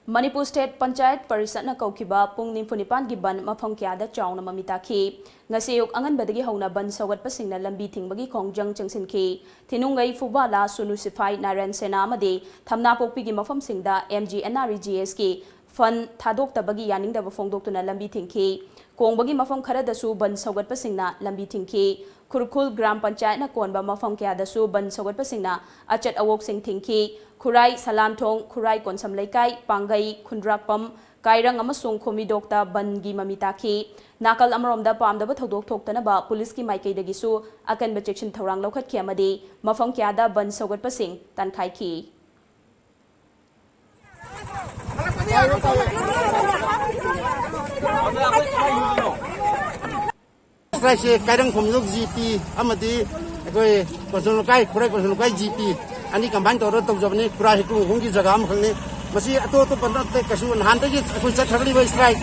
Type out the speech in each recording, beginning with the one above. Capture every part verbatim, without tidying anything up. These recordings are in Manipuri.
ꯃꯅꯤꯄꯨꯔ ꯁ꯭ꯇꯦꯠ ꯄꯟꯆꯥꯌꯠ ꯄꯔꯤꯁꯠꯅ ꯀꯧꯈꯤꯕ ꯄꯨꯡ ꯅꯤꯐꯨ ꯅꯤꯄꯥꯟꯒꯤ ꯕꯟꯗ ꯃꯐꯝ ꯀꯌꯥꯗ ꯆꯥꯎꯅ ꯃꯃꯤ ꯇꯥꯈꯤ꯫ ꯉꯁꯤ ꯑꯌꯨꯛ ꯑꯉꯟꯕꯗꯒꯤ ꯍꯧꯅ ꯕꯟꯗ ꯁꯧꯒꯠꯄꯁꯤꯡꯅ ꯂꯝꯕꯤ ꯊꯤꯡꯕꯒꯤ ꯈꯣꯡꯖꯪ ꯆꯪꯁꯤꯟꯈꯤ꯫ ꯊꯤꯅꯨꯡꯒꯩ, ꯐꯨꯕꯥꯂꯥ, ꯁꯨꯅꯨ ꯁꯤꯐꯥꯏ, ꯅꯥꯔꯥꯌꯟ ꯁꯦꯅꯥ ꯑꯃꯗꯤ ꯊꯝꯅꯥꯄꯣꯛꯄꯤꯒꯤ ꯃꯐꯝꯁꯤꯡꯗ M G N R E G ꯑꯦꯁꯀꯤ ꯐꯟꯗ ꯊꯥꯗꯣꯛꯇꯕꯒꯤ ꯌꯥꯅꯤꯡꯗꯕ ꯐꯣꯡꯗꯣꯛꯇꯨꯅ ꯂꯝꯕꯤ ꯊꯤꯡꯈꯤ꯫ ꯀꯣꯡꯕꯒꯤ ꯃꯐꯝ ꯈꯔꯗꯁꯨ ꯕꯟꯗ ꯁꯧꯒꯠꯄꯁꯤꯡꯅ ꯂꯝꯕꯤ ꯊꯤꯡꯈꯤ꯫ ꯈꯨꯔꯈꯨꯜ ꯒ꯭ꯔꯥꯝ ꯄꯟꯆꯥꯌꯠꯅ ꯀꯣꯟꯕ ꯃꯐꯝ ꯀꯌꯥꯗꯁꯨ ꯕꯟꯗ ꯁꯧꯒꯠꯄꯁꯤꯡꯅ ꯑꯆꯠ ꯑꯋꯣꯛꯁꯤꯡ ꯊꯤꯡꯈꯤ꯫ ꯈꯨꯔꯥꯏ, ꯁꯂꯥꯝꯊꯣꯡ, ꯈꯨꯔꯥꯏ ꯀꯣꯟꯁꯝ ꯂꯩꯀꯥꯏ, ꯄꯥꯡꯒꯩ, ꯈꯨꯟꯗ꯭ꯔꯥꯛꯄꯝ, ꯀꯥꯏꯔꯪ ꯑꯃꯁꯨꯡ ꯈꯣꯃꯤꯗꯣꯛꯇ ꯕꯟꯗꯒꯤ ꯃꯃꯤ ꯇꯥꯈꯤ꯫ ꯅꯥꯀꯜ ꯑꯃꯔꯣꯝꯗ, ꯄꯥꯝꯗꯕ ꯊꯧꯗꯣꯛ ꯊꯣꯛꯇꯅꯕ ꯄꯨꯂꯤꯁꯀꯤ ꯃꯥꯏꯀꯩꯗꯒꯤꯁꯨ ꯑꯀꯟꯕ ꯆꯦꯛꯁꯤꯟ ꯊꯧꯔꯥꯡ ꯂꯧꯈꯠꯈꯤ ꯑꯃꯗꯤ ꯃꯐꯝ ꯀꯌꯥꯗ ꯕꯟꯗ ꯁꯧꯒꯠꯄꯁꯤꯡ ꯇꯥꯟꯈꯥꯏꯈꯤ꯫ ꯁ꯭ꯇ꯭ꯔꯥꯏꯛꯁꯦ ꯀꯥꯏꯔꯪ ꯈꯣꯝꯖꯣꯛ ꯖꯤ ꯄꯤ ꯑꯃꯗꯤ ꯑꯩꯈꯣꯏ ꯀꯣꯟꯁꯣꯜ ꯂꯩꯀꯥꯏ, ꯈꯨꯔꯥꯏ ꯀꯣꯟꯁꯣꯜ ꯂꯩꯀꯥꯏ ꯖꯤ ꯄꯤ ꯑꯅꯤ ꯀꯝꯕꯥꯏꯟ ꯇꯧꯔꯒ ꯇꯧꯖꯕꯅꯤ꯫ ꯈꯨꯔꯥꯏ ꯍꯩꯀ꯭ꯔꯨ ꯃꯈꯣꯡꯒꯤ ꯖꯒꯥ ꯑꯃꯈꯛꯅꯤ꯫ ꯃꯁꯤ ꯑꯇꯣꯞ ꯑꯇꯣꯞꯄ ꯅꯠꯇꯦ, ꯀꯩꯁꯨ ꯅꯍꯥꯟꯗꯒꯤ ꯑꯩꯈꯣꯏ ꯆꯠꯊꯔꯛꯂꯤꯕ ꯁ꯭ꯇ꯭ꯔꯥꯏꯛ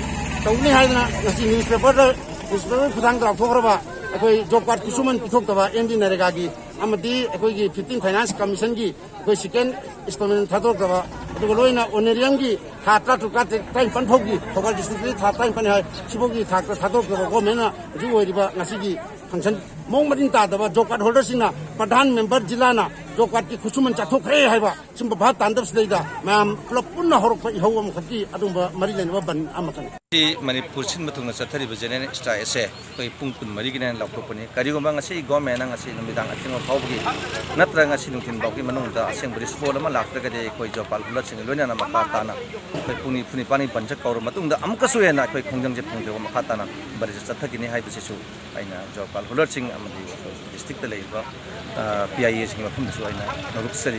ꯇꯧꯅꯤ ꯍꯥꯏꯗꯅ ꯉꯁꯤ ꯅ꯭ꯌꯨꯁꯄꯦꯄꯔꯗ, ꯅ꯭ꯌꯨꯁꯄꯦꯄꯔꯒꯤ ꯈꯨꯠꯊꯥꯡꯗ ꯂꯥꯎꯊꯣꯛꯈ꯭ꯔꯕ ꯑꯩꯈꯣꯏ ꯖꯣꯕ ꯀꯥꯔꯗ ꯈꯨꯠꯁꯨꯃꯟ ꯄꯤꯊꯣꯛꯇꯕ, ꯑꯦꯝ ꯗꯤ ꯅꯔꯦꯒꯥꯒꯤ ꯑꯃꯗꯤ ꯑꯩꯈꯣꯏꯒꯤ ꯐꯤꯐꯇꯤꯟ ꯐꯥꯏꯅꯥꯟꯁ ꯀꯃꯤꯁꯟꯒꯤ ꯑꯩꯈꯣꯏ ꯁꯦꯀꯦꯟ ꯏꯟꯁꯇꯣꯜꯃꯦꯟ ꯊꯥꯗꯣꯔꯛꯇꯕ, ꯑꯗꯨꯒ ꯂꯣꯏꯅ ꯑꯣꯅꯔꯤꯌꯝꯒꯤ ꯊꯥ ꯇꯔꯥꯇꯔꯨꯛ, ꯇꯔꯥꯇꯔꯦꯠ, ꯇꯔꯥꯅꯤꯄꯥꯟ ꯐꯥꯎꯒꯤ, ꯊꯧꯕꯥꯜ ꯗꯤꯁꯇ꯭ꯔꯤꯛꯇꯗꯤ ꯊꯥ ꯇꯔꯥꯅꯤꯄꯥꯟ ꯍꯥꯏ, ꯁꯤꯐꯥꯎꯒꯤ ꯊꯥꯛꯇ ꯊꯥꯗꯣꯔꯛꯇꯕ ꯒꯣꯔꯃꯦꯟꯅ ꯍꯧꯖꯤꯛ ꯑꯣꯏꯔꯤꯕ ꯉꯁꯤꯒꯤ ꯐꯪꯁꯟ ꯃꯑꯣꯡ ꯃꯔꯤꯟ ꯇꯥꯗꯕ ꯖꯣꯕ ꯀꯥꯔꯗ ꯍꯣꯜꯗꯔꯁꯤꯡꯅ ꯄ꯭ꯔꯙꯥꯟ ꯃꯦꯝꯕꯔ ꯖꯤꯂꯥꯅ ꯖꯣꯕ ꯀꯥꯔꯗꯀꯤ ꯈꯨꯠꯁꯨꯃꯟ ꯆꯥꯊꯣꯛꯈ꯭ꯔꯦ ꯍꯥꯏꯕ ꯁꯨꯝꯕ ꯚꯥꯕ ꯇꯥꯅꯗꯕꯁꯤꯗꯩꯗ ꯃꯌꯥꯝ ꯄꯨꯂꯞ ꯄꯨꯟꯅ ꯍꯧꯔꯛꯄ ꯏꯍꯧ ꯑꯃꯈꯛꯀꯤ ꯑꯗꯨꯒꯨꯝꯕ ꯃꯔꯤ ꯂꯩꯅꯕ ꯕꯟ ꯑꯃꯈꯛꯅꯤ꯫ ꯃꯁꯤ ꯃꯅꯤꯄꯨꯔ ꯁꯤꯟꯕ ꯊꯨꯡꯅ ꯆꯠꯊꯔꯤꯕ ꯖꯦꯅꯔꯦꯜ ꯁ꯭ꯇ꯭ꯔꯥꯏꯛ ꯑꯁꯦ ꯑꯩꯈꯣꯏ ꯄꯨꯡ ꯀꯨꯟꯃꯔꯤꯒꯤꯅꯦꯅ ꯂꯥꯎꯊꯣꯛꯄꯅꯤ꯫ ꯀꯔꯤꯒꯨꯝꯕ ꯉꯁꯤ ꯒꯣꯔꯃꯦꯟꯅ ꯉꯁꯤ ꯅꯨꯃꯤꯗꯥꯡ ꯑꯊꯦꯡꯕ ꯐꯥꯎꯕꯒꯤ ꯅꯠꯇ꯭ꯔꯒ ꯉꯁꯤ ꯅꯨꯡꯊꯤꯜ ꯐꯥꯎꯒꯤ ꯃꯅꯨꯡꯗ ꯑꯁꯦꯡꯕ ꯔꯤꯁꯄꯣꯟ ꯑꯃ ꯂꯥꯛꯇ꯭ꯔꯒꯗꯤ ꯑꯩꯈꯣꯏ ꯖꯣꯕ ꯀꯥꯔꯗ ꯍꯣꯜꯗꯔꯁꯤꯡ ꯂꯣꯏꯅꯅ ꯃꯈꯥ ꯇꯥꯅ ꯑꯩꯈꯣꯏ ꯄꯨꯡ ꯅꯤꯐꯨ ꯅꯤꯄꯥꯟꯒꯤ ꯕꯟ ꯆꯠ ꯀꯧꯔꯕ ꯃꯇꯨꯡꯗ ꯑꯃꯨꯛꯀꯁꯨ ꯍꯦꯟꯅ ꯑꯩꯈꯣꯏ ꯈꯣꯡꯖꯪꯁꯦ ꯐꯪꯗ꯭ꯔꯤꯕ ꯃꯈꯥ ꯇꯥꯅ ꯕꯟꯁꯦ ꯆꯠꯊꯈꯤꯅꯤ ꯍꯥꯏꯕꯁꯤꯁꯨ ꯑꯩꯅ ꯖꯣꯕ ꯀꯥꯔꯗ ꯍꯣꯜꯗꯔꯁꯤꯡ ꯑꯃꯗꯤ ꯑꯩꯈꯣꯏ ꯗꯤꯁꯇ꯭ꯔꯤꯛꯇ ꯂꯩꯔꯤꯕ, ꯑ, ꯄꯤ ꯑꯥꯏ ꯑꯦꯁꯤꯡꯒꯤ ꯃꯐꯝꯗꯁꯨ ꯑꯩꯅ ꯅꯣꯂꯨꯛꯆꯔꯤ꯫